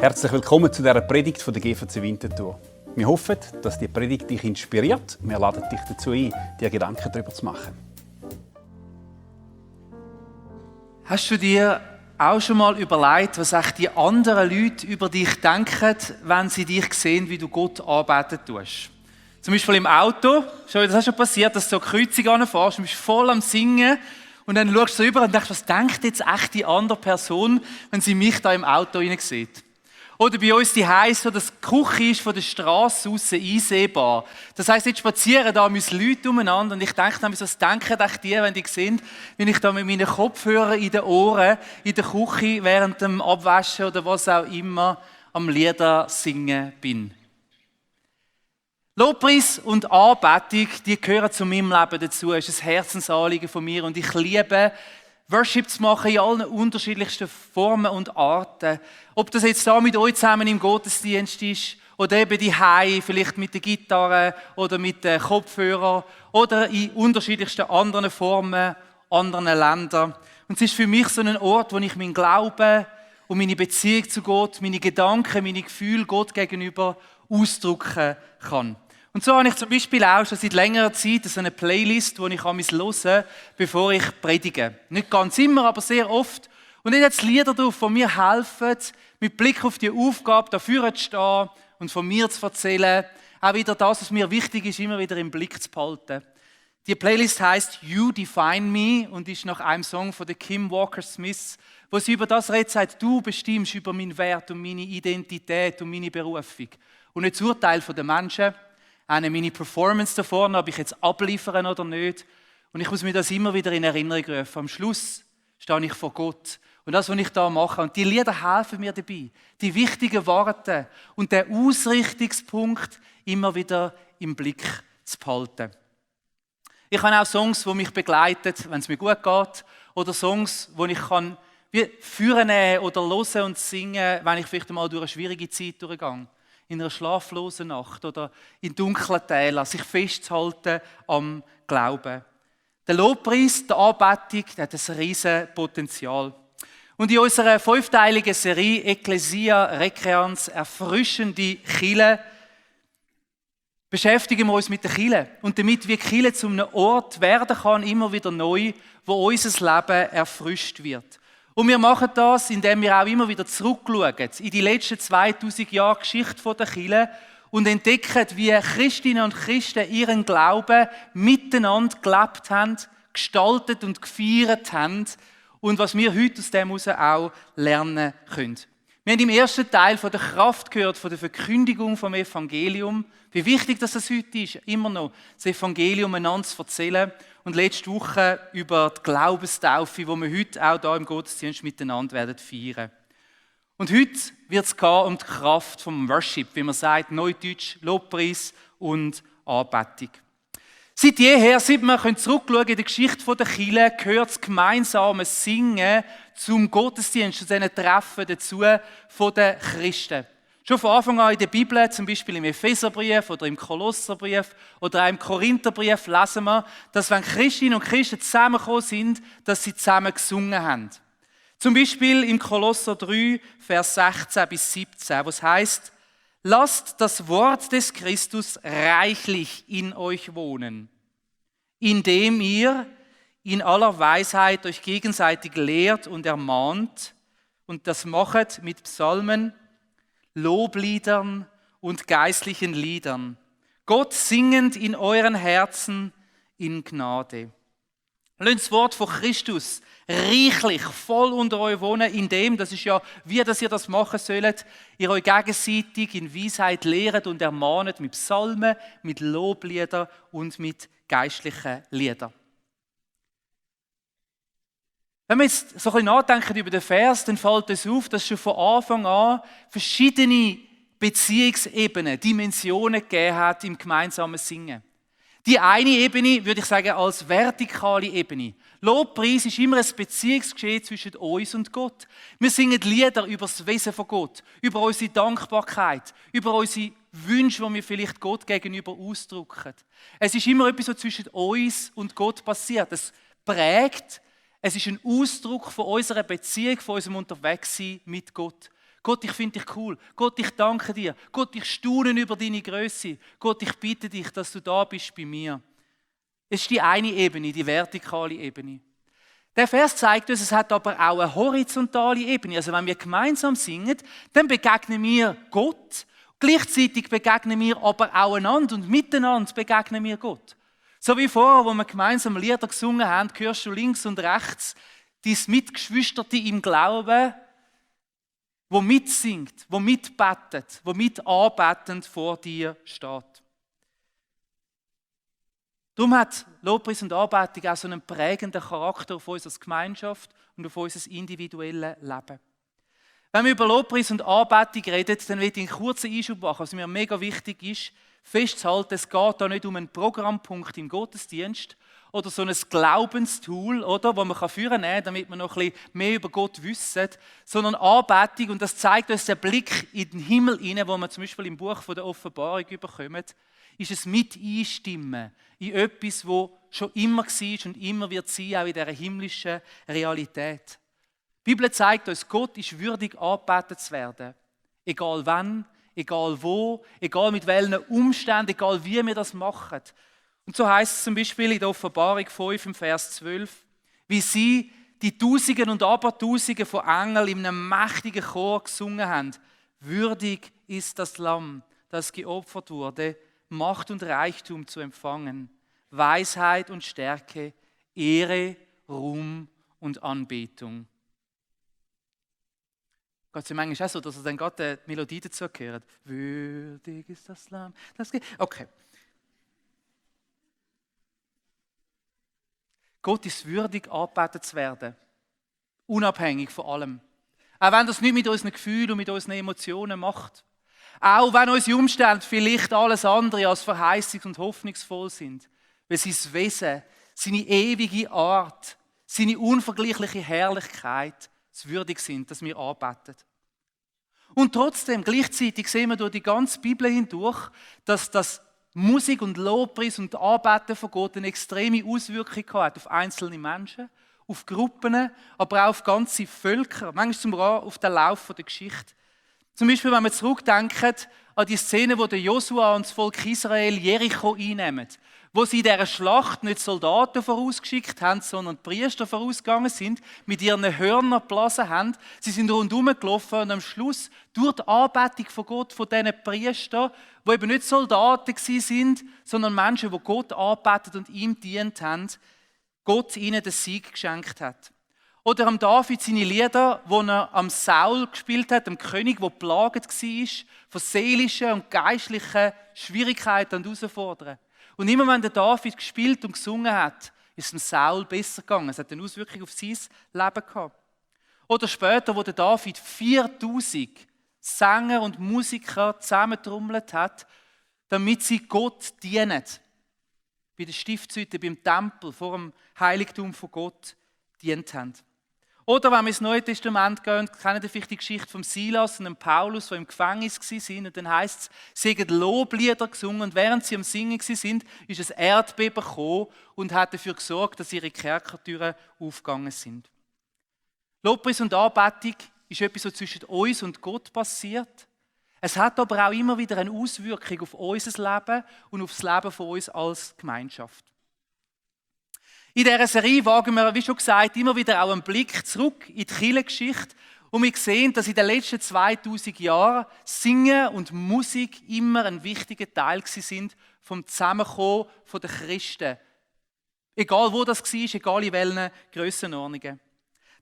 Herzlich willkommen zu dieser Predigt von der GVC Winterthur. Wir hoffen, dass die Predigt dich inspiriert. Wir laden dich dazu ein, dir Gedanken darüber zu machen. Hast du dir auch schon mal überlegt, was echt die anderen Leute über dich denken, wenn sie dich sehen, wie du Gott arbeiten tust? Zum Beispiel im Auto, das ist schon passiert, dass du so eine Kreuzung anfährst und bist voll am Singen und dann schaust du rüber und denkst, was denkt jetzt echt die andere Person, wenn sie mich da im Auto sieht? Oder bei uns die so, dass die Küche ist von der Straße aus einsehbar. Das heisst, jetzt spazieren da meine Leute umeinander und ich denke dann, was denken die, wenn die sehen, wenn ich da mit meinen Kopfhörern in den Ohren, in der Küche, während dem Abwaschen oder was auch immer, am Lieder singen bin. Lobpreis und Anbetung, die gehören zu meinem Leben dazu. Es ist ein Herzensanliegen von mir und ich liebe Worship zu machen in allen unterschiedlichsten Formen und Arten. Ob das jetzt da mit euch zusammen im Gottesdienst ist oder eben daheim, vielleicht mit der Gitarre oder mit den Kopfhörern oder in unterschiedlichsten anderen Formen, anderen Ländern. Und es ist für mich so ein Ort, wo ich meinen Glauben und meine Beziehung zu Gott, meine Gedanken, meine Gefühle Gott gegenüber ausdrücken kann. Und so habe ich zum Beispiel auch schon seit längerer Zeit so eine Playlist, die ich höre, bevor ich predige. Nicht ganz immer, aber sehr oft. Und dann hat es Lieder drauf, die mir helfen, mit Blick auf die Aufgabe, dafür zu stehen und von mir zu erzählen. Auch wieder das, was mir wichtig ist, immer wieder im Blick zu behalten. Die Playlist heisst You Define Me und ist nach einem Song von der Kim Walker-Smith, wo sie über das redet, sagt, du bestimmst über meinen Wert und meine Identität und meine Berufung. Und nicht das Urteil der Menschen. Meine Performance da vorne, ob ich jetzt abliefern oder nicht. Und ich muss mir das immer wieder in Erinnerung rufen. Am Schluss stehe ich vor Gott. Und das, was ich da mache, und die Lieder helfen mir dabei, die wichtigen Worte und den Ausrichtungspunkt immer wieder im Blick zu behalten. Ich habe auch Songs, die mich begleiten, wenn es mir gut geht, oder Songs, die ich kann wie führen oder hören und singen, wenn ich vielleicht einmal durch eine schwierige Zeit durchgehe. In einer schlaflosen Nacht oder in dunklen Tälern, sich festzuhalten am Glauben. Der Lobpreis, die Anbetung, der hat ein riesiges Potenzial. Und in unserer 5-teiligen Serie Ecclesia Recreans, erfrischende Kirche, beschäftigen wir uns mit der Kirche und damit, wie die Kirche zu einem Ort werden kann, immer wieder neu, wo unser Leben erfrischt wird. Und wir machen das, indem wir auch immer wieder zurückschauen in die letzten 2000 Jahre Geschichte der Kirche und entdecken, wie Christinnen und Christen ihren Glauben miteinander gelebt haben, gestaltet und gefeiert haben und was wir heute aus dem heraus auch lernen können. Wir haben im ersten Teil von der Kraft gehört, von der Verkündigung vom Evangelium, wie wichtig das heute ist, immer noch das Evangelium einander zu erzählen. Und letzte Woche über die Glaubenstaufe, die wir heute auch hier im Gottesdienst miteinander werden feiern. Und heute wird es gehen um die Kraft vom Worship, wie man sagt, Neudeutsch, Lobpreis und Anbetung. Seit jeher, seit wir zurückschauen in die Geschichte der Kirche, gehört das gemeinsame Singen zum Gottesdienst, zu diesen Treffen dazu von den Christen. Schon von Anfang an in der Bibel, zum Beispiel im Epheserbrief oder im Kolosserbrief oder auch im Korintherbrief, lesen wir, dass wenn Christinnen und Christen zusammengekommen sind, dass sie zusammen gesungen haben. Zum Beispiel im Kolosser 3, Vers 16 bis 17, wo es heisst, lasst das Wort des Christus reichlich in euch wohnen, indem ihr in aller Weisheit euch gegenseitig lehrt und ermahnt und das machet mit Psalmen, Lobliedern und geistlichen Liedern, Gott singend in euren Herzen in Gnade. Lasst das Wort von Christus reichlich voll unter euch wohnen, indem, das ist ja, wie dass ihr das machen sollt, ihr euch gegenseitig in Weisheit lehret und ermahnet mit Psalmen, mit Lobliedern und mit geistlichen Liedern. Wenn wir jetzt so ein bisschen nachdenken über den Vers, dann fällt es auf, dass schon von Anfang an verschiedene Beziehungsebenen, Dimensionen gegeben hat im gemeinsamen Singen. Die eine Ebene, würde ich sagen, als vertikale Ebene. Lobpreis ist immer ein Beziehungsgeschehen zwischen uns und Gott. Wir singen Lieder über das Wesen von Gott, über unsere Dankbarkeit, über unsere Wünsche, die wir vielleicht Gott gegenüber ausdrücken. Es ist immer etwas, was zwischen uns und Gott passiert. Es prägt. Es ist ein Ausdruck von unserer Beziehung, von unserem Unterwegssein mit Gott. Gott, ich finde dich cool. Gott, ich danke dir. Gott, ich staune über deine Größe. Gott, ich bitte dich, dass du da bist bei mir. Es ist die eine Ebene, die vertikale Ebene. Der Vers zeigt uns, es hat aber auch eine horizontale Ebene. Also wenn wir gemeinsam singen, dann begegnen wir Gott. Gleichzeitig begegnen wir aber auch einander und miteinander begegnen wir Gott. So wie vorher, wo wir gemeinsam Lieder gesungen haben, hörst du links und rechts dein Mitgeschwisterte im Glauben, wo mitsingt, wo mitbetet, wo mit anbetend vor dir steht. Darum hat Lobpreis und Anbetung auch so einen prägenden Charakter auf unsere Gemeinschaft und auf unser individuelles Leben. Wenn wir über Lobpreis und Anbetung reden, dann will ich einen kurzen Einschub machen, was mir mega wichtig ist, festzuhalten, es geht da nicht um einen Programmpunkt im Gottesdienst oder so ein Glaubenstool, oder, das man führen kann, damit wir noch ein bisschen mehr über Gott wissen, sondern Anbetung, und das zeigt uns den Blick in den Himmel hinein, wo wir zum Beispiel im Buch der Offenbarung bekommen, ist es mit einstimmen in etwas, das schon immer war und immer wird sein, auch in dieser himmlischen Realität. Die Bibel zeigt uns, Gott ist würdig, angebetet zu werden. Egal wann, egal wo, egal mit welchen Umständen, egal wie wir das machen. Und so heißt es zum Beispiel in der Offenbarung 5, im Vers 12, wie sie die Tausenden und Abertausenden von Engeln in einem mächtigen Chor gesungen haben. Würdig ist das Lamm, das geopfert wurde, Macht und Reichtum zu empfangen, Weisheit und Stärke, Ehre, Ruhm und Anbetung. Gott sei Dank ist es auch so, dass er dann gerade die Melodie dazu gehört. Würdig ist das Lamm. Okay. Gott ist würdig, angebetet zu werden. Unabhängig von allem. Auch wenn das nicht mit unseren Gefühlen und mit unseren Emotionen macht. Auch wenn unsere Umstände vielleicht alles andere als verheißungs- und hoffnungsvoll sind. Weil sein Wesen, seine ewige Art, seine unvergleichliche Herrlichkeit es würdig sind, dass wir anbeten. Und trotzdem, gleichzeitig sehen wir durch die ganze Bibel hindurch, dass das Musik und Lobpreis und Anbeten von Gott eine extreme Auswirkung hat auf einzelne Menschen, auf Gruppen, aber auch auf ganze Völker, manchmal sogar auf den Lauf der Geschichte. Zum Beispiel, wenn wir zurückdenken an die Szene, wo der Josua und das Volk Israel Jericho einnehmen, wo sie in dieser Schlacht nicht Soldaten vorausgeschickt haben, sondern die Priester vorausgegangen sind, mit ihren Hörnern geblasen haben. Sie sind rundherum gelaufen und am Schluss, durch die Anbetung von Gott, von diesen Priestern, die eben nicht Soldaten sind, sondern Menschen, die Gott anbetet und ihm dient haben, Gott ihnen den Sieg geschenkt hat. Oder am David seine Lieder, die er am Saul gespielt hat, dem König, der plagt war, von seelischen und geistlichen Schwierigkeiten und Herausforderungen. Und immer wenn der David gespielt und gesungen hat, ist es dem Saul besser gegangen. Es hat eine Auswirkung auf sein Leben gehabt. Oder später, wo der David 4000 Sänger und Musiker zusammentrommelt hat, damit sie Gott dienen. Bei der Stiftshütte, beim Tempel, vor dem Heiligtum von Gott dient haben. Oder wenn wir ins Neue Testament gehen, kennen wir vielleicht die Geschichte von Silas und Paulus, die im Gefängnis waren. Und dann heisst es, sie haben Loblieder gesungen und während sie am Singen waren, ist ein Erdbeben gekommen und hat dafür gesorgt, dass ihre Kerkertüren aufgegangen sind. Lobpreis und Anbetung ist etwas, was zwischen uns und Gott passiert. Es hat aber auch immer wieder eine Auswirkung auf unser Leben und auf das Leben von uns als Gemeinschaft. In dieser Serie wagen wir, wie schon gesagt, immer wieder auch einen Blick zurück in die Kirchengeschichte und wir sehen, dass in den letzten 2000 Jahren Singen und Musik immer ein wichtiger Teil sind vom Zusammenkommen der Christen. Egal wo das war, egal in welchen Grössenordnungen.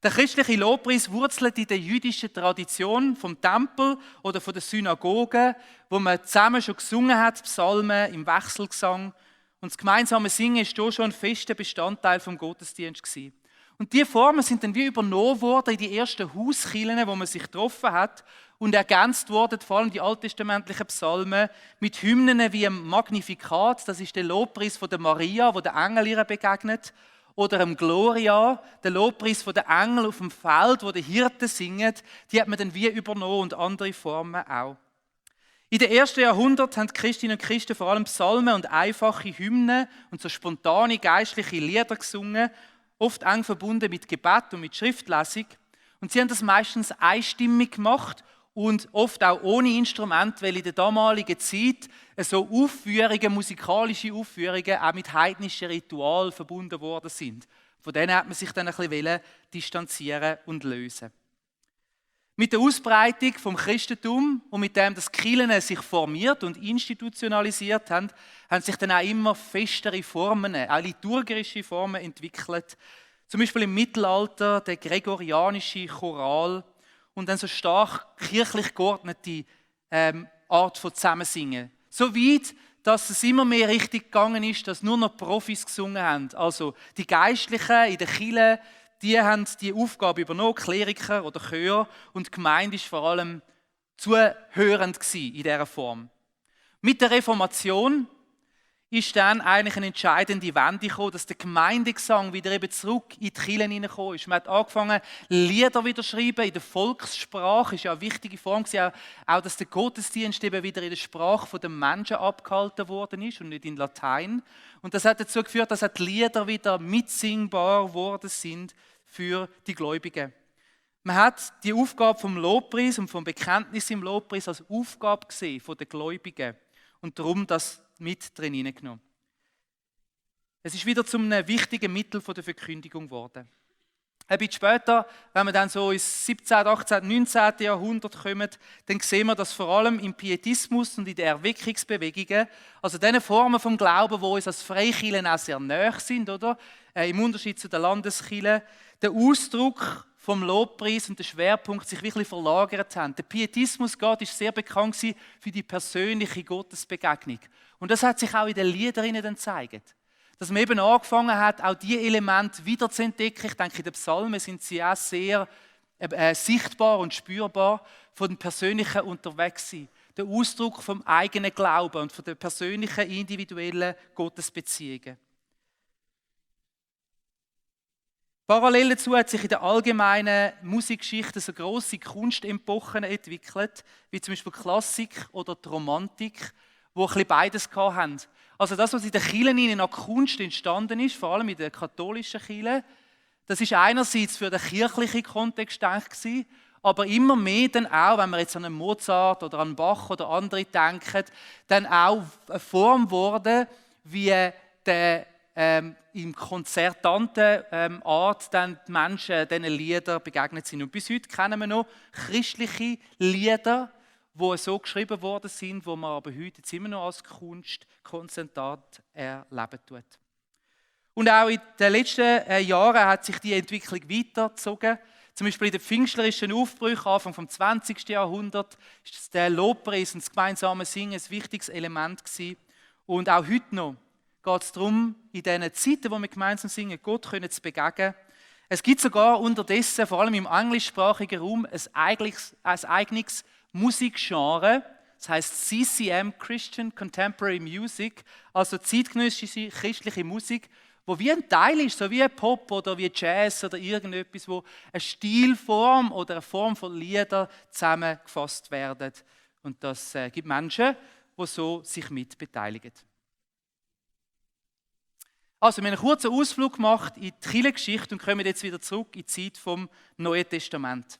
Der christliche Lobpreis wurzelt in der jüdischen Tradition vom Tempel oder von der Synagoge, wo man zusammen schon gesungen hat, Psalmen im Wechselgesang. Und das gemeinsame Singen war hier schon ein fester Bestandteil des Gottesdienstes. Und diese Formen sind dann wie übernommen worden in die ersten Hauskirchen, wo man sich getroffen hat und ergänzt worden, vor allem die alttestamentlichen Psalmen, mit Hymnen wie dem Magnificat, das ist der Lobpreis von der Maria, wo der Engel ihr begegnet, oder dem Gloria, der Lobpreis von der Engel auf dem Feld, wo der Hirten singen, die hat man dann wie übernommen und andere Formen auch. In den ersten Jahrhunderten haben die Christinnen und Christen vor allem Psalmen und einfache Hymnen und so spontane geistliche Lieder gesungen, oft eng verbunden mit Gebet und mit Schriftlesung. Und sie haben das meistens einstimmig gemacht und oft auch ohne Instrument, weil in der damaligen Zeit so Aufführungen, musikalische Aufführungen auch mit heidnischen Ritualen verbunden worden sind. Von denen hat man sich dann ein bisschen distanzieren und lösen. Mit der Ausbreitung vom Christentum und mit dem, dass die Kirchen sich formiert und institutionalisiert haben, haben sich dann auch immer festere Formen, auch liturgische Formen entwickelt. Zum Beispiel im Mittelalter der gregorianische Choral und dann so stark kirchlich geordnete Art von Zusammensingen. So weit, dass es immer mehr richtig gegangen ist, dass nur noch Profis gesungen haben. Also die Geistlichen in der Kirche, die haben die Aufgabe übernommen, Kleriker oder Chöre, und die Gemeinde war vor allem zuhörend in dieser Form. Mit der Reformation ist dann eigentlich eine entscheidende Wende gekommen, dass der Gemeindegesang wieder eben zurück in die Kirchen hineingekommen ist. Man hat angefangen, Lieder wieder zu schreiben in der Volkssprache, ist ja eine wichtige Form gewesen, auch dass der Gottesdienst eben wieder in der Sprache der Menschen abgehalten worden ist und nicht in Latein. Und das hat dazu geführt, dass auch die Lieder wieder mitsingbar geworden sind für die Gläubigen. Man hat die Aufgabe vom Lobpreis und vom Bekenntnis im Lobpreis als Aufgabe gesehen von den Gläubigen und darum das mit drin hineingenommen. Es ist wieder zu einem wichtigen Mittel der Verkündigung geworden. Ein bisschen später, wenn wir dann so ins 17., 18., 19. Jahrhundert kommen, dann sehen wir, dass vor allem im Pietismus und in den Erweckungsbewegungen, also diesen Formen vom Glauben, die uns als Freikirchen auch sehr nahe sind, oder? Im Unterschied zu den Landeskirchen, der Ausdruck vom Lobpreis und der Schwerpunkt sich wirklich verlagert haben. Der Pietismus Gott ist sehr bekannt für die persönliche Gottesbegegnung. Und das hat sich auch in den Liedern dann gezeigt. Dass man eben angefangen hat, auch diese Elemente wieder zu entdecken. Ich denke, in den Psalmen sind sie auch sehr sichtbar und spürbar von dem persönlichen Unterwegssein. Der Ausdruck vom eigenen Glauben und von den persönlichen, individuellen Gottesbeziehungen. Parallel dazu hat sich in der allgemeinen Musikgeschichte so grosse Kunstepochen entwickelt, wie zum Beispiel Klassik oder die Romantik, wo ein bisschen beides hatten. Also das, was in den Kirchen an Kunst entstanden ist, vor allem in den katholischen Kirchen, das ist einerseits für den kirchlichen Kontext gedacht gewesen, aber immer mehr dann auch, wenn wir jetzt an einen Mozart oder an Bach oder andere denken, dann auch eine Form geworden, wie der im konzertanten Art dann die Menschen diesen Liedern begegnet sind. Und bis heute kennen wir noch christliche Lieder, die so geschrieben worden sind, wo man aber heute jetzt immer noch als Kunstkonzentrat erleben tut. Und auch in den letzten Jahren hat sich die Entwicklung weitergezogen. Zum Beispiel in den pfingstlerischen Aufbrüchen Anfang des 20. Jahrhunderts ist der Lobpreis und das gemeinsame Singen ein wichtiges Element gewesen. Und auch heute noch geht es darum, in diesen Zeiten, wo wir gemeinsam singen, Gott zu begegnen. Es gibt sogar unterdessen, vor allem im englischsprachigen Raum, ein eigenes Musikgenre. Das heisst CCM, Christian Contemporary Music, also zeitgenössische christliche Musik, wo wie ein Teil ist, so wie Pop oder wie Jazz oder irgendetwas, wo eine Stilform oder eine Form von Liedern zusammengefasst werden. Und das gibt Menschen, die so sich mit beteiligen. Also, wir haben einen kurzen Ausflug gemacht in die Kirchengeschichte und kommen jetzt wieder zurück in die Zeit vom Neuen Testament.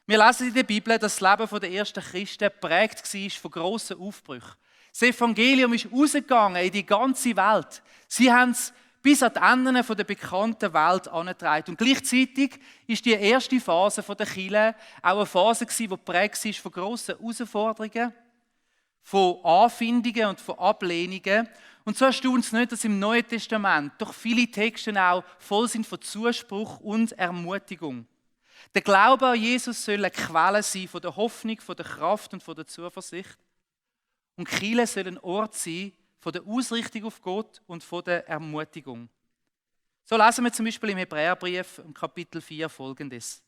Wir lesen in der Bibel, dass das Leben der ersten Christen geprägt war von grossen Aufbrüchen. Das Evangelium ist rausgegangen in die ganze Welt. Sie haben es bis an die Enden der bekannten Welt herangetragen. Und gleichzeitig ist die erste Phase der Kirche auch eine Phase, die geprägt ist von grossen Herausforderungen, von Anfindungen und von Ablehnungen. Und so erstaunt es nicht, dass im Neuen Testament doch viele Texte auch voll sind von Zuspruch und Ermutigung. Der Glaube an Jesus soll eine Quelle sein von der Hoffnung, von der Kraft und von der Zuversicht. Und die Kirche soll ein Ort sein von der Ausrichtung auf Gott und von der Ermutigung. So lesen wir zum Beispiel im Hebräerbrief im Kapitel 4 Folgendes.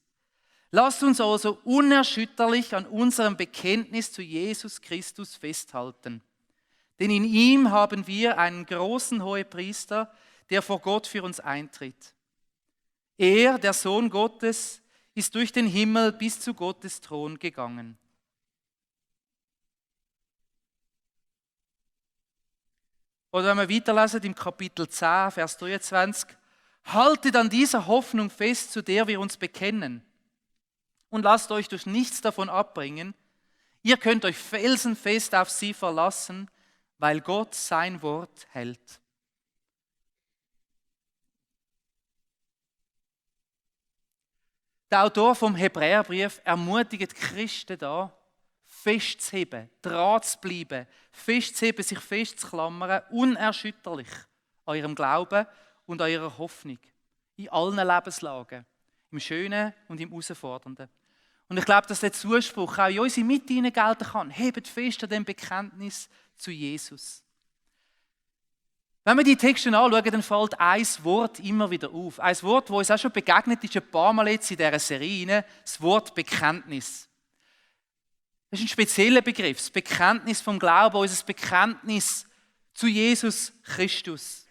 Lasst uns also unerschütterlich an unserem Bekenntnis zu Jesus Christus festhalten. Denn in ihm haben wir einen großen Hohepriester, der vor Gott für uns eintritt. Er, der Sohn Gottes, ist durch den Himmel bis zu Gottes Thron gegangen. Oder wenn wir weiterlesen im Kapitel 10, Vers 23, haltet an dieser Hoffnung fest, zu der wir uns bekennen. Und lasst euch durch nichts davon abbringen, Ihr könnt euch felsenfest auf sie verlassen, weil Gott sein Wort hält. Der Autor vom Hebräerbrief ermutigt die Christen da, festzuheben, dran zu bleiben, festzuheben, sich festzuklammern, unerschütterlich an ihrem Glauben und an ihrer Hoffnung. In allen Lebenslagen, im Schönen und im Herausfordernden. Und ich glaube, dass der Zuspruch auch in unsere Mitte gelten kann. Hebt fest an dem Bekenntnis zu Jesus. Wenn wir die Texte anschauen, dann fällt ein Wort immer wieder auf. Ein Wort, das uns auch schon begegnet ist, ein paar Mal jetzt in dieser Serie, das Wort Bekenntnis. Das ist ein spezieller Begriff, das Bekenntnis vom Glauben, unser Bekenntnis zu Jesus Christus.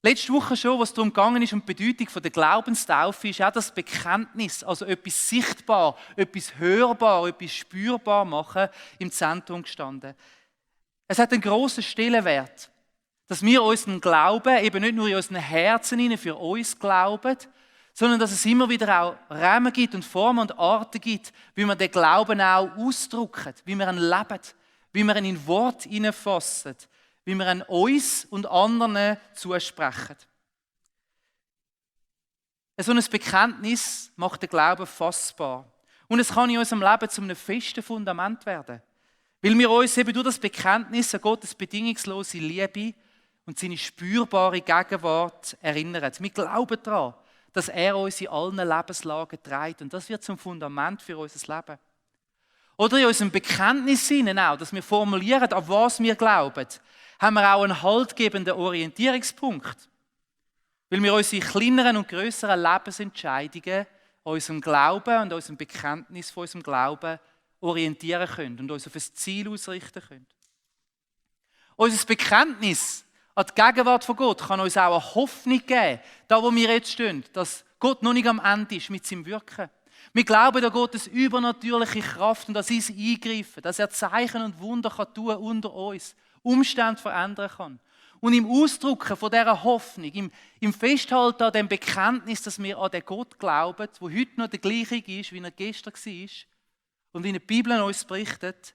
Letzte Woche schon, was darum gegangen ist, um die Bedeutung der Glaubenstaufe, ist auch das Bekenntnis, also etwas sichtbar, etwas hörbar, etwas spürbar machen, im Zentrum gestanden. Es hat einen grossen Stellenwert, dass wir unseren Glauben eben nicht nur in unseren Herzen für uns glauben, sondern dass es immer wieder auch Rahmen gibt und Formen und Arten gibt, wie wir den Glauben auch ausdrücken, wie wir ihn leben, wie wir ihn in Wort hineinfassen, wie wir ihn uns und anderen zusprechen. So ein Bekenntnis macht den Glauben fassbar. Und es kann in unserem Leben zu einem festen Fundament werden. Weil wir uns eben durch das Bekenntnis an Gottes bedingungslose Liebe und seine spürbare Gegenwart erinnern. Wir glauben daran, dass er uns in allen Lebenslagen trägt. Und das wird zum Fundament für unser Leben. Oder in unserem Bekenntnis auch, dass wir formulieren, an was wir glauben, haben wir auch einen haltgebenden Orientierungspunkt. Weil wir unsere kleineren und grösseren Lebensentscheidungen an unserem Glauben und unserem Bekenntnis von unserem Glauben orientieren können und uns auf ein Ziel ausrichten können. Unser Bekenntnis an die Gegenwart von Gott kann uns auch eine Hoffnung geben, da wo wir jetzt stehen, dass Gott noch nicht am Ende ist mit seinem Wirken. Wir glauben an Gottes übernatürliche Kraft und an sein Eingreifen, dass er Zeichen und Wunder kann tun unter uns, Umstände verändern kann. Und im Ausdrücken von dieser Hoffnung, im Festhalten an dem Bekenntnis, dass wir an den Gott glauben, der heute noch der gleiche ist, wie er gestern war, und wie die Bibel uns berichtet,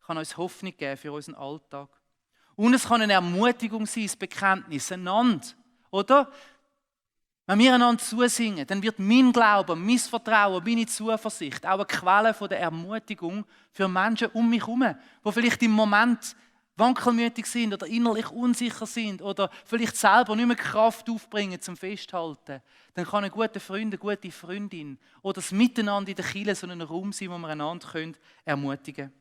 kann uns Hoffnung geben für unseren Alltag. Und es kann eine Ermutigung sein, das Bekenntnis, einander, oder? Wenn wir einander zusingen, dann wird mein Glauben, mein Vertrauen, meine Zuversicht auch eine Quelle der Ermutigung für Menschen um mich herum, die vielleicht im Moment wankelmütig sind oder innerlich unsicher sind oder vielleicht selber nicht mehr Kraft aufbringen zum Festhalten. Dann kann ein guter Freund, eine gute Freundin oder das Miteinander in der Kirche so ein Raum sein, wo wir einander ermutigen können.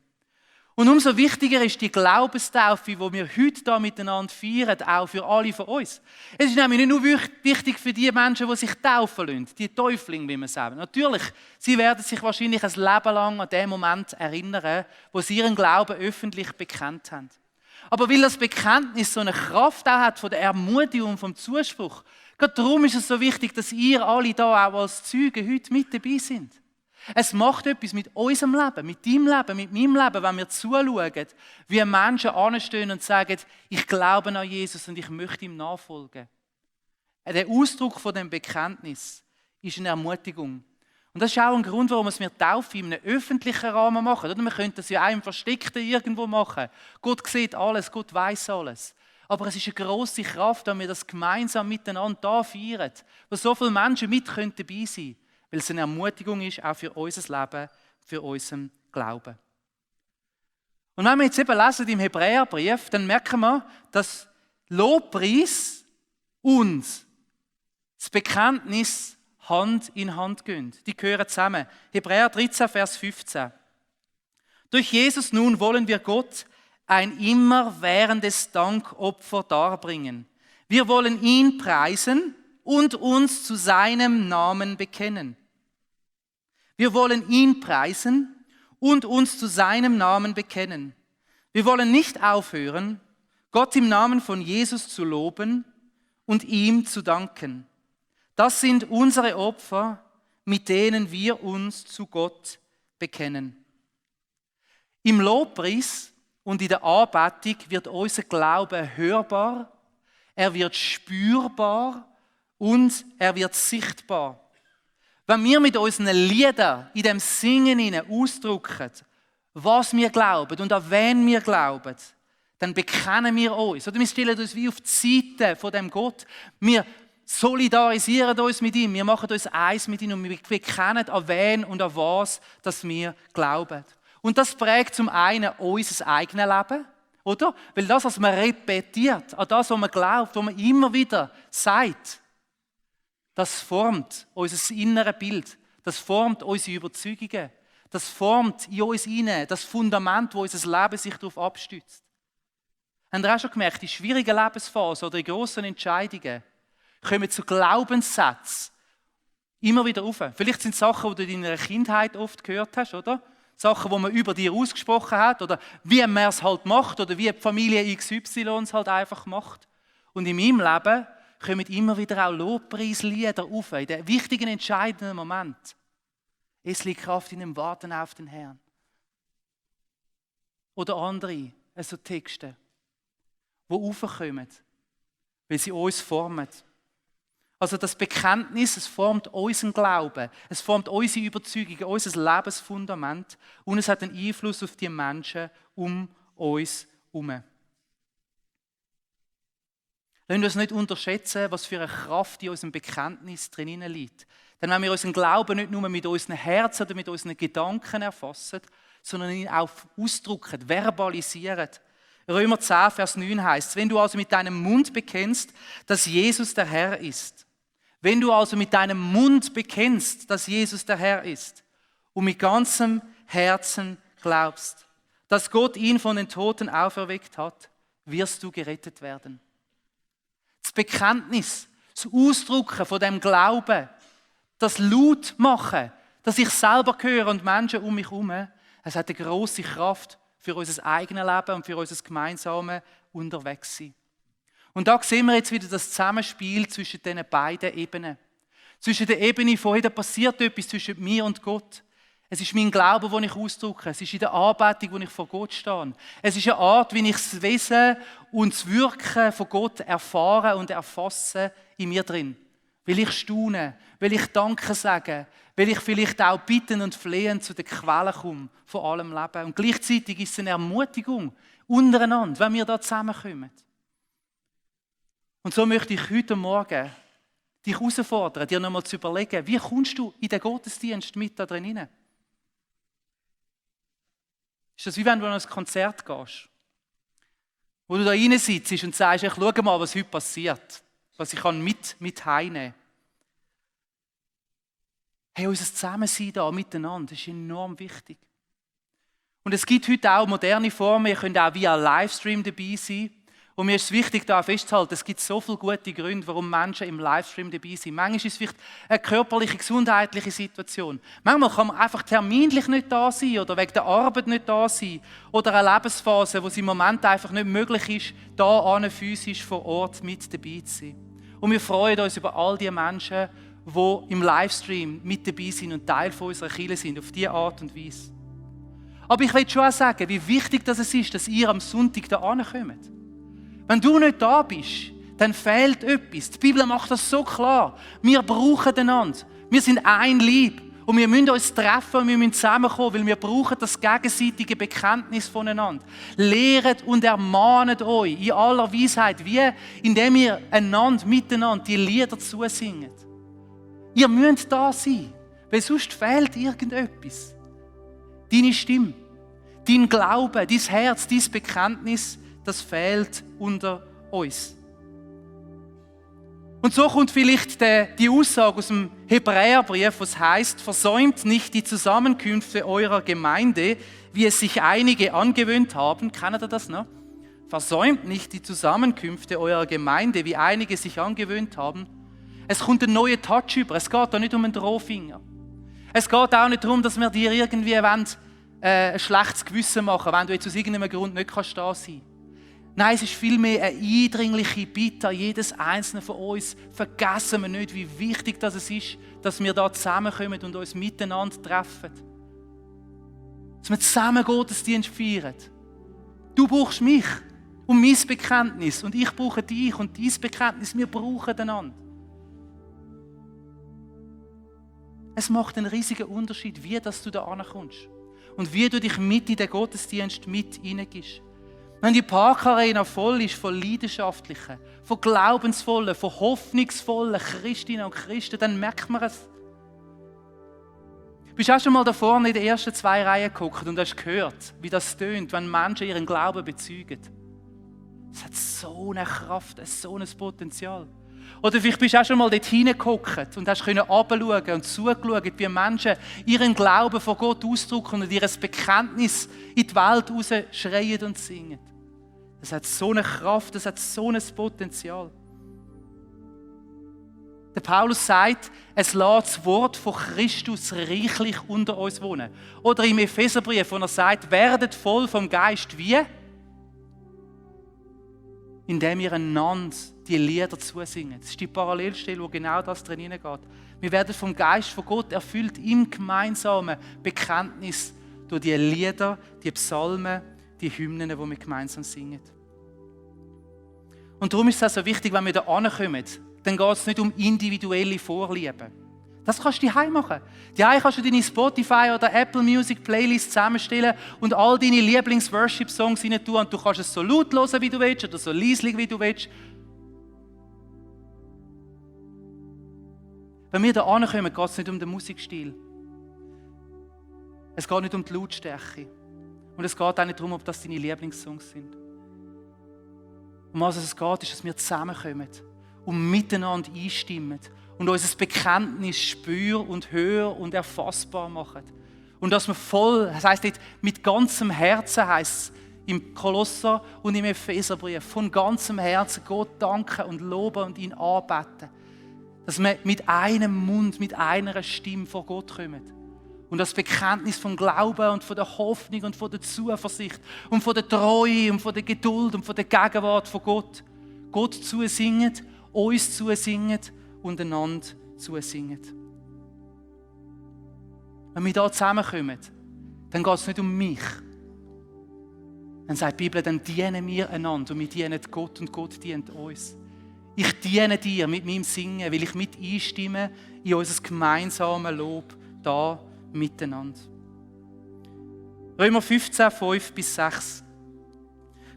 Und umso wichtiger ist die Glaubenstaufe, die wir heute hier miteinander feiern, auch für alle von uns. Es ist nämlich nicht nur wichtig für die Menschen, die sich taufen lassen, die Täuflinge, wie man sagt. Natürlich, sie werden sich wahrscheinlich ein Leben lang an den Moment erinnern, wo sie ihren Glauben öffentlich bekennt haben. Aber weil das Bekenntnis so eine Kraft auch hat von der Ermutigung, vom Zuspruch, gerade darum ist es so wichtig, dass ihr alle da auch als Zeugen heute mit dabei sind. Es macht etwas mit unserem Leben, mit deinem Leben, mit meinem Leben, wenn wir zuschauen, wie Menschen anstehen und sagen, ich glaube an Jesus und ich möchte ihm nachfolgen. Der Ausdruck von dem Bekenntnis ist eine Ermutigung. Und das ist auch ein Grund, warum wir Taufe in einem öffentlichen Rahmen machen. Oder? Wir können das ja auch im Versteckten irgendwo machen. Gott sieht alles, Gott weiß alles. Aber es ist eine grosse Kraft, wenn wir das gemeinsam miteinander da feiern, wo so viele Menschen mit dabei sein können, weil es eine Ermutigung ist, auch für unser Leben, für unseren Glauben. Und wenn wir jetzt eben lesen im Hebräerbrief, dann merken wir, dass Lobpreis und das Bekenntnis Hand in Hand gehen. Die gehören zusammen. Hebräer 13, Vers 15. Durch Jesus nun wollen wir Gott ein immerwährendes Dankopfer darbringen. Wir wollen ihn preisen und uns zu seinem Namen bekennen. Wir wollen ihn preisen und uns zu seinem Namen bekennen. Wir wollen nicht aufhören, Gott im Namen von Jesus zu loben und ihm zu danken. Das sind unsere Opfer, mit denen wir uns zu Gott bekennen. Im Lobpreis und in der Anbetung wird unser Glaube hörbar, er wird spürbar und er wird sichtbar. Wenn wir mit unseren Liedern in dem Singen ausdrücken, was wir glauben und an wen wir glauben, dann bekennen wir uns. Oder wir stellen uns wie auf die Seite von dem Gott. Wir solidarisieren uns mit ihm, wir machen uns eins mit ihm und wir bekennen an wen und an was, dass wir glauben. Und das prägt zum einen unser eigenes Leben, oder? Weil das, was man repetiert, an das, was man glaubt, was man immer wieder sagt, das formt unser inneres Bild, das formt unsere Überzeugungen, das formt in uns hinein das Fundament, wo unser Leben sich darauf abstützt. Habt ihr auch schon gemerkt, die schwierigen Lebensphasen oder die grossen Entscheidungen kommen zu Glaubenssätzen immer wieder auf. Vielleicht sind es Sachen, die du in deiner Kindheit oft gehört hast, oder? Sachen, die man über dir ausgesprochen hat oder wie man es halt macht oder wie die Familie XY es halt einfach macht. Und in meinem Leben kommen immer wieder auch Lobpreislieder auf, in den wichtigen, entscheidenden Moment. Es liegt Kraft in dem Warten auf den Herrn. Oder andere, also Texte, die aufkommen, weil sie uns formen. Also das Bekenntnis, es formt unseren Glauben, es formt unsere Überzeugung, unser Lebensfundament und es hat einen Einfluss auf die Menschen um uns herum. Lassen wir uns nicht unterschätzen, was für eine Kraft in unserem Bekenntnis drin liegt. Denn wenn wir unseren Glauben nicht nur mit unseren Herzen oder mit unseren Gedanken erfassen, sondern ihn auch ausdrücken, verbalisieren. Römer 10, Vers 9 heißt es, wenn du also mit deinem Mund bekennst, dass Jesus der Herr ist. Wenn du also mit deinem Mund bekennst, dass Jesus der Herr ist und mit ganzem Herzen glaubst, dass Gott ihn von den Toten auferweckt hat, wirst du gerettet werden. Das Bekenntnis, das Ausdrücken von dem Glauben, das laut machen, dass ich selber höre und Menschen um mich herum, es hat eine grosse Kraft für unser eigenes Leben und für unser gemeinsames Unterwegssein. Und da sehen wir jetzt wieder das Zusammenspiel zwischen diesen beiden Ebenen. Zwischen der Ebene von, da passiert etwas zwischen mir und Gott. Es ist mein Glaube, den ich ausdrücke. Es ist in der Anbetung, wo ich vor Gott stehe. Es ist eine Art, wie ich das Wesen und das Wirken von Gott erfahre und erfasse in mir drin. Weil ich staune, weil ich Danke sage, weil ich vielleicht auch bittend und flehend zu der Quelle komme von allem Leben. Und gleichzeitig ist es eine Ermutigung untereinander, wenn wir da zusammenkommen. Und so möchte ich heute Morgen dich herausfordern, dir nochmal zu überlegen, wie kommst du in den Gottesdienst mit da drin hinein? Ist das wie wenn du an ein Konzert gehst, wo du da rein sitzt und sagst, ich schau mal, was heute passiert, was ich mit heimnehmen kann. Hey, unser Zusammensein da miteinander ist enorm wichtig. Und es gibt heute auch moderne Formen, ihr könnt auch via Livestream dabei sein. Und mir ist es wichtig, da festzuhalten, es gibt so viele gute Gründe, warum Menschen im Livestream dabei sind. Manchmal ist es vielleicht eine körperliche, gesundheitliche Situation. Manchmal kann man einfach terminlich nicht da sein oder wegen der Arbeit nicht da sein. Oder eine Lebensphase, wo es im Moment einfach nicht möglich ist, da physisch vor Ort mit dabei zu sein. Und wir freuen uns über all die Menschen, die im Livestream mit dabei sind und Teil von unserer Kirche sind, auf diese Art und Weise. Aber ich will schon auch sagen, wie wichtig das ist, dass ihr am Sonntag da ankommt. Wenn du nicht da bist, dann fehlt etwas. Die Bibel macht das so klar. Wir brauchen einander. Wir sind ein Leib. Und wir müssen uns treffen und wir müssen zusammenkommen, weil wir brauchen das gegenseitige Bekenntnis voneinander. Lehret und ermahnet euch in aller Weisheit, wie indem ihr einander miteinander die Lieder zusingt. Ihr müsst da sein, weil sonst fehlt irgendetwas. Deine Stimme, dein Glaube, dein Herz, dein Bekenntnis, das fehlt unter uns. Und so kommt vielleicht die Aussage aus dem Hebräerbrief, was heißt: Versäumt nicht die Zusammenkünfte eurer Gemeinde, wie es sich einige angewöhnt haben. Kennt ihr das noch? Versäumt nicht die Zusammenkünfte eurer Gemeinde, wie einige sich angewöhnt haben. Es kommt ein neuer Touch über. Es geht da nicht um einen Drohfinger. Es geht auch nicht darum, dass wir dir irgendwie ein schlechtes Gewissen machen, wenn du jetzt aus irgendeinem Grund nicht da sein kannst. Nein, es ist vielmehr eine eindringliche Bitte an jedes einzelne von uns. Vergessen wir nicht, wie wichtig das ist, dass wir da zusammenkommen und uns miteinander treffen. Dass wir zusammen Gottesdienst feiern. Du brauchst mich und mein Bekenntnis und ich brauche dich und dein Bekenntnis. Wir brauchen einander. Es macht einen riesigen Unterschied, wie dass du da ankommst. Und wie du dich mit in den Gottesdienst mit hineingibst. Wenn die Parkarena voll ist von Leidenschaftlichen, von Glaubensvollen, von hoffnungsvollen Christinnen und Christen, dann merkt man es. Bist du auch schon mal da vorne in den ersten 2 Reihen geguckt und hast gehört, wie das tönt, wenn Menschen ihren Glauben bezeugen? Es hat so eine Kraft, so ein Potenzial. Oder vielleicht bist du auch schon mal dort hineingeguckt und hast herabschauen und zugeschaut, wie Menschen ihren Glauben vor Gott ausdrücken und ihr Bekenntnis in die Welt raus schreien und singen. Das hat so eine Kraft, das hat so ein Potenzial. Der Paulus sagt, es lässt das Wort von Christus reichlich unter uns wohnen. Oder im Epheserbrief, wo er sagt, werdet voll vom Geist. Wie? Indem ihr einander die Lieder zusingen. Das ist die Parallelstelle, wo genau das drin geht. Wir werden vom Geist von Gott erfüllt im gemeinsamen Bekenntnis durch die Lieder, die Psalmen, die Hymnen, die wir gemeinsam singen. Und darum ist es auch so wichtig, wenn wir da ankommen, dann geht es nicht um individuelle Vorlieben. Das kannst du daheim machen. Daheim kannst du deine Spotify oder Apple Music Playlist zusammenstellen und all deine Lieblings-Worship-Songs rein tun. Und du kannst es so laut hören, wie du willst, oder so leislich, wie du willst. Wenn wir da ankommen, geht es nicht um den Musikstil. Es geht nicht um die Lautstärke. Und es geht auch nicht darum, ob das deine Lieblingssongs sind. Um was es geht, ist, dass wir zusammenkommen und miteinander einstimmen und unser Bekenntnis spür und hör und erfassbar machen. Und dass wir voll, das heisst nicht mit ganzem Herzen, heisst es im Kolosser und im Epheserbrief, von ganzem Herzen Gott danken und loben und ihn anbeten. Dass wir mit einem Mund, mit einer Stimme vor Gott kommen. Und das Bekenntnis vom Glauben und von der Hoffnung und von der Zuversicht und von der Treue und von der Geduld und von der Gegenwart von Gott. Gott zusingen, uns zusingen und einander zusingen. Wenn wir da zusammenkommen, dann geht es nicht um mich. Dann sagt die Bibel, dann dienen wir einander und wir dienen Gott und Gott dient uns. Ich diene dir mit meinem Singen, weil ich mit einstimme in unser gemeinsames Lob da miteinander. Römer 15, 5-6.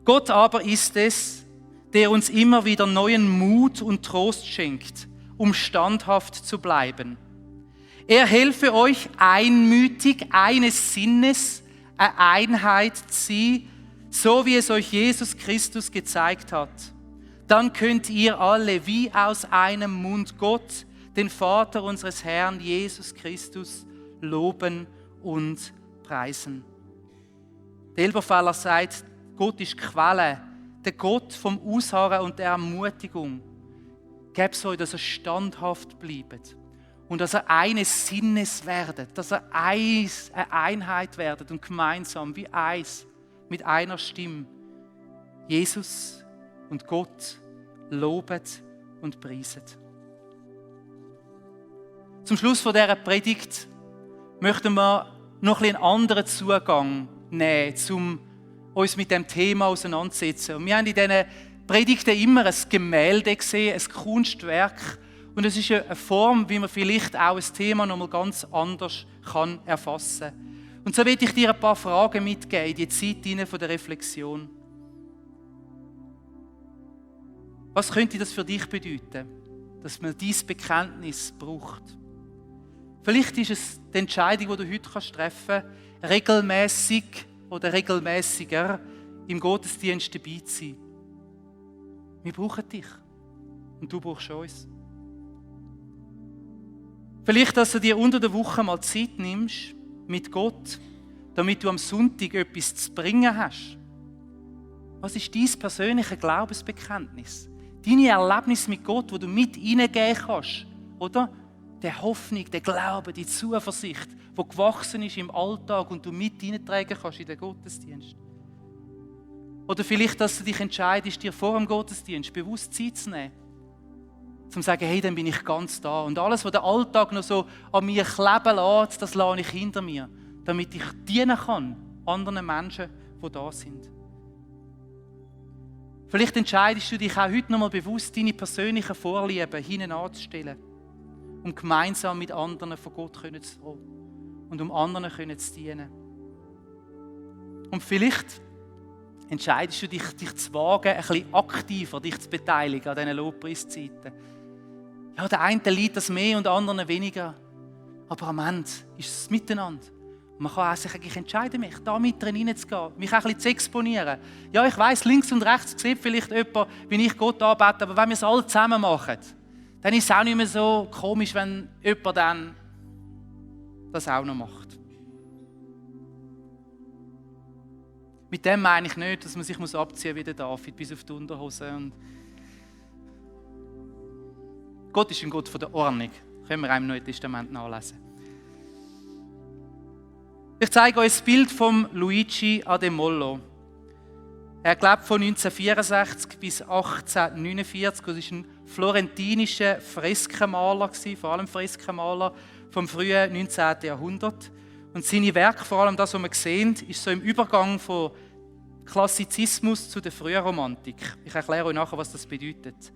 Gott aber ist es, der uns immer wieder neuen Mut und Trost schenkt, um standhaft zu bleiben. Er helfe euch einmütig, eines Sinnes, eine Einheit zu sein, so wie es euch Jesus Christus gezeigt hat. Dann könnt ihr alle wie aus einem Mund Gott, den Vater unseres Herrn Jesus Christus, loben und preisen. Der Elberfeller sagt, Gott ist Quelle, der Gott vom Ausharren und der Ermutigung. Gebt euch, dass ihr standhaft bleibt und dass ihr eines Sinnes werdet, dass ihr eine Einheit werdet und gemeinsam wie eins mit einer Stimme Jesus und Gott lobet und preiset. Zum Schluss von dieser Predigt möchten wir noch einen anderen Zugang nehmen, um uns mit dem Thema auseinanderzusetzen. Und wir haben in diesen Predigten immer ein Gemälde gesehen, ein Kunstwerk. Und es ist eine Form, wie man vielleicht auch ein Thema noch mal ganz anders erfassen kann. Und so will ich dir ein paar Fragen mitgeben in die Zeit von der Reflexion. Was könnte das für dich bedeuten, dass man dieses Bekenntnis braucht? Vielleicht ist es die Entscheidung, die du heute treffen kannst, regelmäßig oder regelmäßiger im Gottesdienst dabei zu sein. Wir brauchen dich und du brauchst uns. Vielleicht, dass du dir unter der Woche mal Zeit nimmst mit Gott, damit du am Sonntag etwas zu bringen hast. Was ist dein persönliches Glaubensbekenntnis? Deine Erlebnisse mit Gott, wo du mit hineingehen kannst, oder? Der Hoffnung, der Glaube, die Zuversicht, die gewachsen ist im Alltag und du mit hineintragen kannst in den Gottesdienst. Oder vielleicht, dass du dich entscheidest, dir vor dem Gottesdienst bewusst Zeit zu nehmen, zum zu sagen, hey, dann bin ich ganz da. Und alles, was der Alltag noch so an mir kleben lässt, das lasse ich hinter mir, damit ich dienen kann anderen Menschen, die da sind. Vielleicht entscheidest du dich auch heute noch mal bewusst, deine persönlichen Vorlieben hinten anzustellen um gemeinsam mit anderen von Gott zu hören und um anderen zu dienen. Und vielleicht entscheidest du dich zu wagen, ein bisschen aktiver dich zu beteiligen an diesen Lobpreiszeiten. Ja, der eine liebt das mehr und der andere weniger. Aber am Ende ist es miteinander. Man kann auch sich eigentlich entscheiden, mich da mit drin reinzugehen, mich auch ein bisschen zu exponieren. Ja, ich weiss, links und rechts sieht vielleicht jemand, wie ich Gott anbete, aber wenn wir es alle zusammen machen, dann ist es auch nicht mehr so komisch, wenn jemand dann das auch noch macht. Mit dem meine ich nicht, dass man sich abziehen muss wie der David, bis auf die Unterhose. Und Gott ist ein Gott von der Ordnung. Können wir auch im Neuen Testament nachlesen. Ich zeige euch das Bild von Luigi Ademollo. Er lebt von 1964 bis 1849. Er war ein florentinischer Freskenmaler, vor allem Freskenmaler vom frühen 19. Jahrhundert. Und seine Werke, vor allem das, was wir sehen, ist so im Übergang von Klassizismus zu der Frühromantik. Ich erkläre euch nachher, was das bedeutet.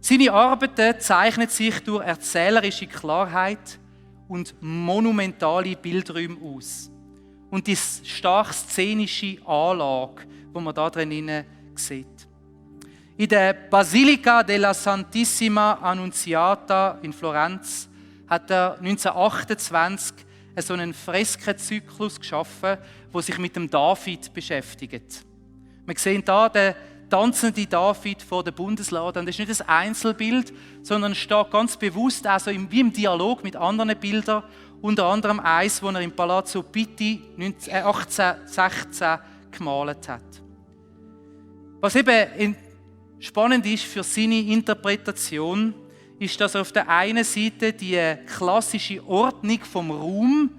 Seine Arbeiten zeichnen sich durch erzählerische Klarheit und monumentale Bildräume aus. Und die stark szenische Anlage, die man da drin sieht. In der Basilica della Santissima Annunziata in Florenz hat er 1928 so einen Freskenzyklus geschaffen, der sich mit dem David beschäftigt. Wir sehen hier den tanzenden David vor der Bundeslade. Und das ist nicht ein Einzelbild, sondern steht ganz bewusst also wie im Dialog mit anderen Bildern, unter anderem eins, das er im Palazzo Pitti 1816 gemalt hat. Was eben spannend ist für seine Interpretation, ist, dass er auf der einen Seite die klassische Ordnung vom Raum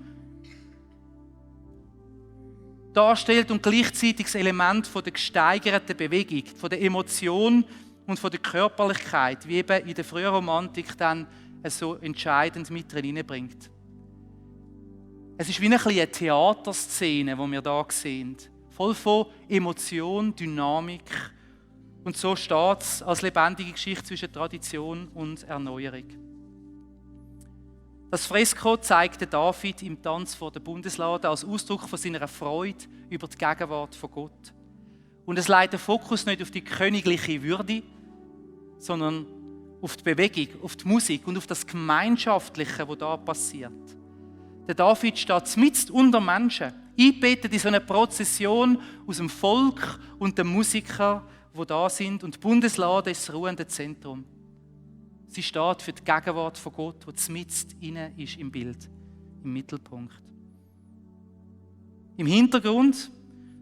darstellt und gleichzeitig das Element von der gesteigerten Bewegung, von der Emotion und von der Körperlichkeit, wie eben in der frühen Romantik dann so entscheidend mit reinbringt. Es ist wie eine Theaterszene, die wir hier sehen, voll von Emotion, Dynamik. Und so steht es als lebendige Geschichte zwischen Tradition und Erneuerung. Das Fresko zeigt David im Tanz vor der Bundeslade als Ausdruck von seiner Freude über die Gegenwart von Gott. Und es legt den Fokus nicht auf die königliche Würde, sondern auf die Bewegung, auf die Musik und auf das Gemeinschaftliche, was da passiert. Der David steht mitten unter Menschen, eingebettet in so eine Prozession aus dem Volk und den Musikern, die da sind. Und die Bundeslade ist das ruhende Zentrum. Sie steht für die Gegenwart von Gott, die mitten inne ist im Bild, im Mittelpunkt. Im Hintergrund,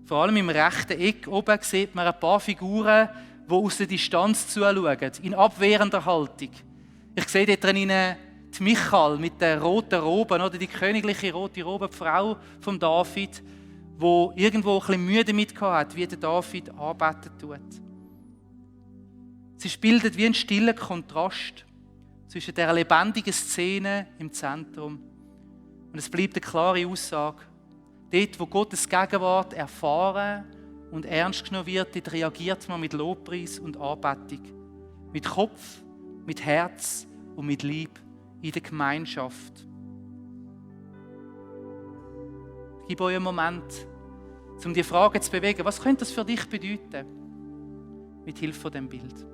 vor allem im rechten Eck oben, sieht man ein paar Figuren, die aus der Distanz zuschauen, in abwehrender Haltung. Ich sehe dort drin die Michal mit der roten Robe, oder die königliche rote Robe, die Frau von David, die irgendwo ein bisschen Mühe damit hatte, wie der David arbeiten tut. Sie bildet wie einen stillen Kontrast zwischen der lebendigen Szene im Zentrum. Und es bleibt eine klare Aussage. Dort, wo Gottes Gegenwart erfahren und ernst genommen wird, dort reagiert man mit Lobpreis und Anbetung. Mit Kopf, mit Herz und mit Liebe in der Gemeinschaft. Ich gebe euch einen Moment, um die Frage zu bewegen. Was könnte das für dich bedeuten? Mit Hilfe von diesem Bild.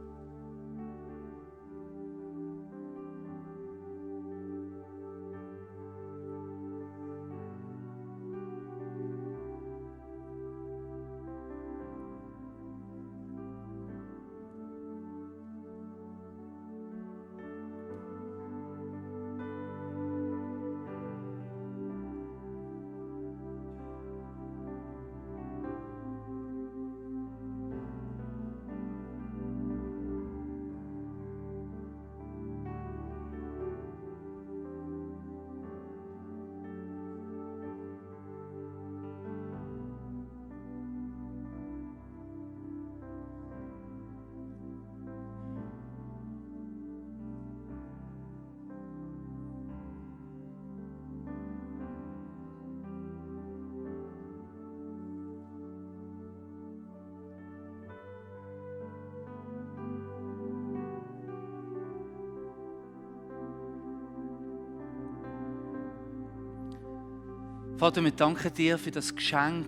Vater, wir danken dir für das Geschenk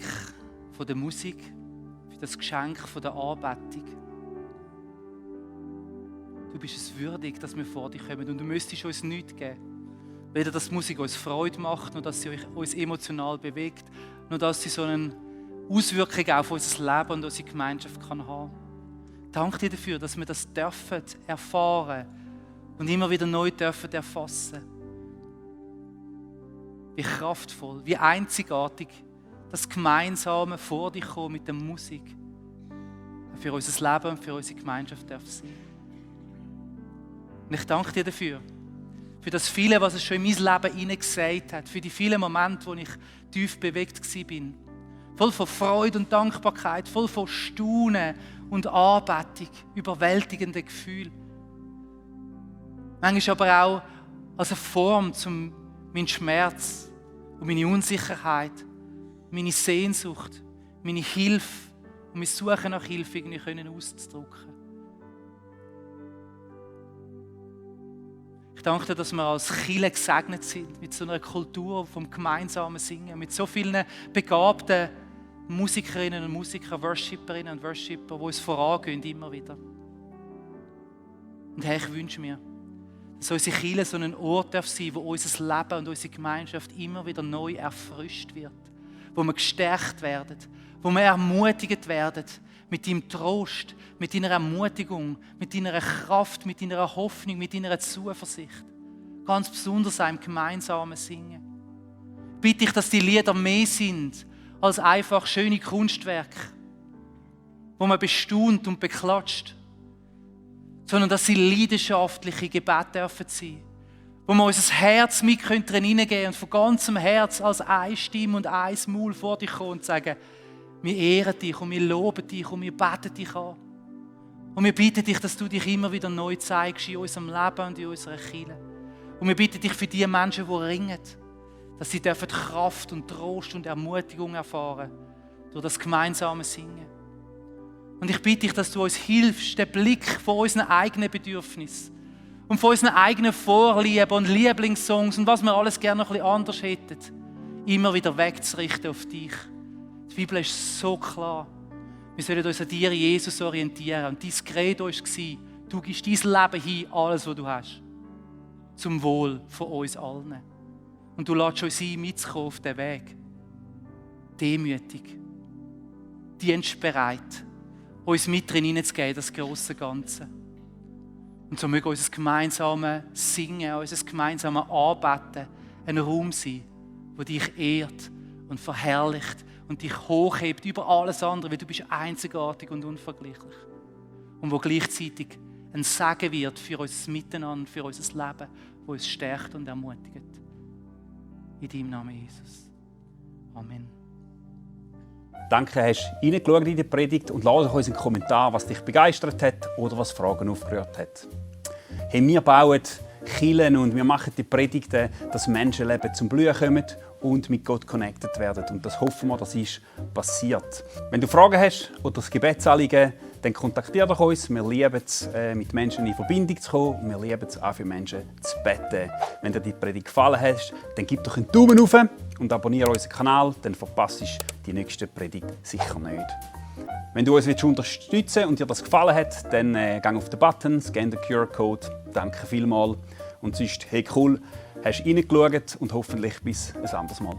von der Musik, für das Geschenk von der Anbetung. Du bist es würdig, dass wir vor dich kommen und du müsstest uns nichts geben. Weder, dass die Musik uns Freude macht, noch dass sie uns emotional bewegt, noch dass sie so eine Auswirkung auf unser Leben und unsere Gemeinschaft kann haben. Danke dir dafür, dass wir das dürfen erfahren und immer wieder neu dürfen erfassen. Wie kraftvoll, wie einzigartig das Gemeinsame vor dich kommen mit der Musik für unser Leben und für unsere Gemeinschaft darf sein. Und ich danke dir dafür, für das viele, was es schon in mein Leben hineingesagt hat, für die vielen Momente, wo ich tief bewegt war. Voll von Freude und Dankbarkeit, voll von Staunen und Anbetung, überwältigende Gefühle. Manchmal aber auch als eine Form, um meinen Schmerz und meine Unsicherheit, meine Sehnsucht, meine Hilfe und mein Suchen nach Hilfe irgendwie auszudrücken. Ich danke dir, dass wir als Kirche gesegnet sind mit so einer Kultur vom gemeinsamen Singen, mit so vielen begabten Musikerinnen und Musikern, Worshipperinnen und Worshipper, die uns vorangehen immer wieder. Und Herr, ich wünsche mir, dass unsere Kirche so ein Ort darf sein, wo unser Leben und unsere Gemeinschaft immer wieder neu erfrischt wird, wo wir gestärkt werden, wo wir ermutigt werden mit deinem Trost, mit deiner Ermutigung, mit deiner Kraft, mit deiner Hoffnung, mit deiner Zuversicht. Ganz besonders auch im gemeinsamen Singen. Bitte ich, dass die Lieder mehr sind als einfach schöne Kunstwerke, wo man bestaunt und beklatscht, sondern dass sie leidenschaftliche Gebete dürfen sein, wo wir unser Herz mit drin hineingeben und von ganzem Herz als eine Stimme und ein Maul vor dich kommen und sagen, wir ehren dich und wir loben dich und wir beten dich an. Und wir bitten dich, dass du dich immer wieder neu zeigst in unserem Leben und in unserer Kirche. Und wir bitten dich für die Menschen, die ringen, dass sie dürfen Kraft und Trost und Ermutigung erfahren durch das gemeinsame Singen. Und ich bitte dich, dass du uns hilfst, den Blick von unseren eigenen Bedürfnissen und von unseren eigenen Vorlieben und Lieblingssongs und was wir alles gerne noch ein bisschen anders hätten, immer wieder wegzurichten auf dich. Die Bibel ist so klar. Wir sollen uns an dir, Jesus, orientieren. Und dein Credo war, du gibst dein Leben hin, alles, was du hast, zum Wohl von uns allen. Und du lässt uns ein, mitzukommen auf diesen Weg. Demütig, dienstbereit, uns mit drin hineinzugeben, das grosse Ganze. Und so möge unser gemeinsames Singen, unser gemeinsames Anbeten ein Raum sein, der dich ehrt und verherrlicht und dich hochhebt über alles andere, weil du bist einzigartig und unvergleichlich. Und wo gleichzeitig ein Segen wird für unser Miteinander, für unser Leben, wo uns stärkt und ermutigt. In deinem Namen, Jesus. Amen. Danke, hast du reingeschaut in die Predigt und lass uns einen Kommentar, was dich begeistert hat oder was Fragen aufgerührt hat. Hey, wir bauen Kirchen und wir machen die Predigten, dass Menschenleben zum Blühen kommen und mit Gott connected werden. Und das hoffen wir, das ist passiert. Wenn du Fragen hast oder das Gebetsanliegen, dann kontaktiere doch uns. Wir lieben es, mit Menschen in Verbindung zu kommen und wir lieben es auch für Menschen zu beten. Wenn dir die Predigt gefallen hat, dann gib doch einen Daumen hoch und abonniere unseren Kanal, dann verpasst du die nächste Predigt sicher nicht. Wenn du uns unterstützen willst und dir das gefallen hat, dann geh auf den Button, scan den QR-Code. Danke vielmals. Und sonst, hey cool, hast du reingeschaut und hoffentlich bis ein anderes Mal.